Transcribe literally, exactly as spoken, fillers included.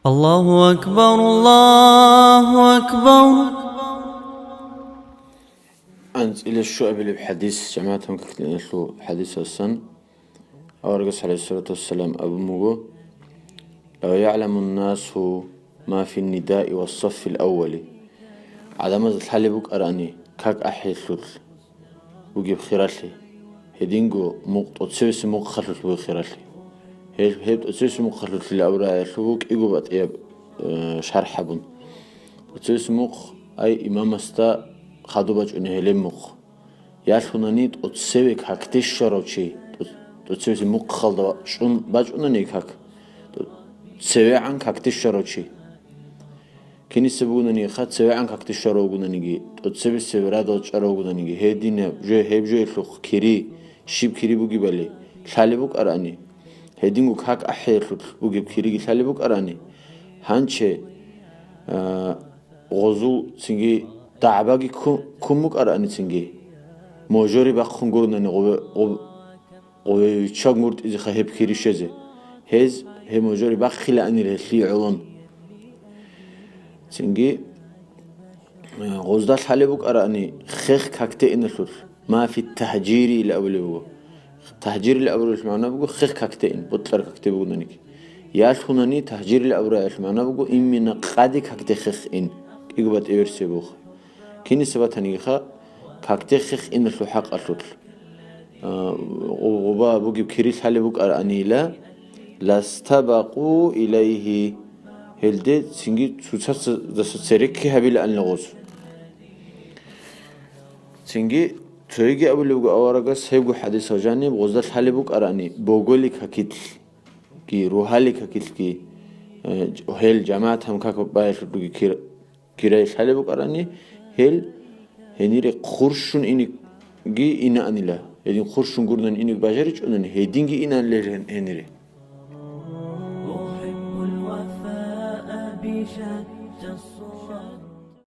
الله أكبر، الله أكبر. АнцӀила щуабилеб хӀадис, жамагӀатан каклъиналъул хӀадисасан, аварагас, гӀалайгьиссалату вассалам, абун буго: «Лав ягӀламун-насу ма фин-нидаи ва-с-саффил-аввали». ГӀадамазда лъалеб букӀарани как ахӀиялъулъ бугеб хиралъи, гьединго мукъ-, тӀоцевесеб мухъалъулъ бугеб хиралъи. Гьел, гьеб тӀоцевесеб мухъалъулъила абураб аялъул кӀиго батӀияб, э, шархӀ гьабун. ТӀоцевесеб мухъ, ай, имамасда хадуб бачӀунеб гьелеб мухъ. Ялъунани тӀоцеве какде щварав чи, тӀо-, тӀоцевесеб мухъалда чӀун бачӀунани как, тӀо-, цевегӀан какде щварав чи. Киниса бугонаниха, цевегӀан какде щварав вугонаниги, тӀоцебесеб радал чӀарав вугонаниги, гьединаб жо, гьеб жоялъухъ кири, щиб кири бугебали лъалеб букӀарани, гьединго как ахӀиялъулъ бугеб кириги лъалеб букӀарани, гьанче, а, гъозул цинги дагӀбаги ккун, ккун букӀарани цинги, можори бахъун гуронани гъобе-, гъоб-, гъове виччан гуртӀизеха гьеб кири щвезе. Гьез гьеб можори бахъилаанила гьелъие гӀолон. Цинги, э, гъозда лъалеб букӀарани хех какде иналъулъ, ма фи тагьжири ила абулеб буго. Тагьжирил абуралъул магӀна буго хех какде ин, бокьараб какде бугонаниги. Ялъунани тагьжирил абуралъул магӀна буго именно къаде какде хех ин, кӀиго батӀи версия буго. Киниса батанигиха, какде хех иналъул хӀакъалъулъ, а, гъу-, гъуба бугеб кири лъалеб букӀаранила, ластабакъу илайгьи, гьелде цинги цоцаздаса церекки гьабилаанила гъоз. Цинги цоги абулеб буго аварагас гьебго хӀадисал жаниб, гъозда лъалеб букӀарани, боголи какилъги, рогьали какилъги, э, гьел жамагӀат гьам как баялъулги кир-, кирай лъалеб букӀарани, гьел гьенире хъурщун инеги инаанила, гьедин хъурщун гурони инеги бажаричӀунани, гьединги инаанила гьен-, гьенире.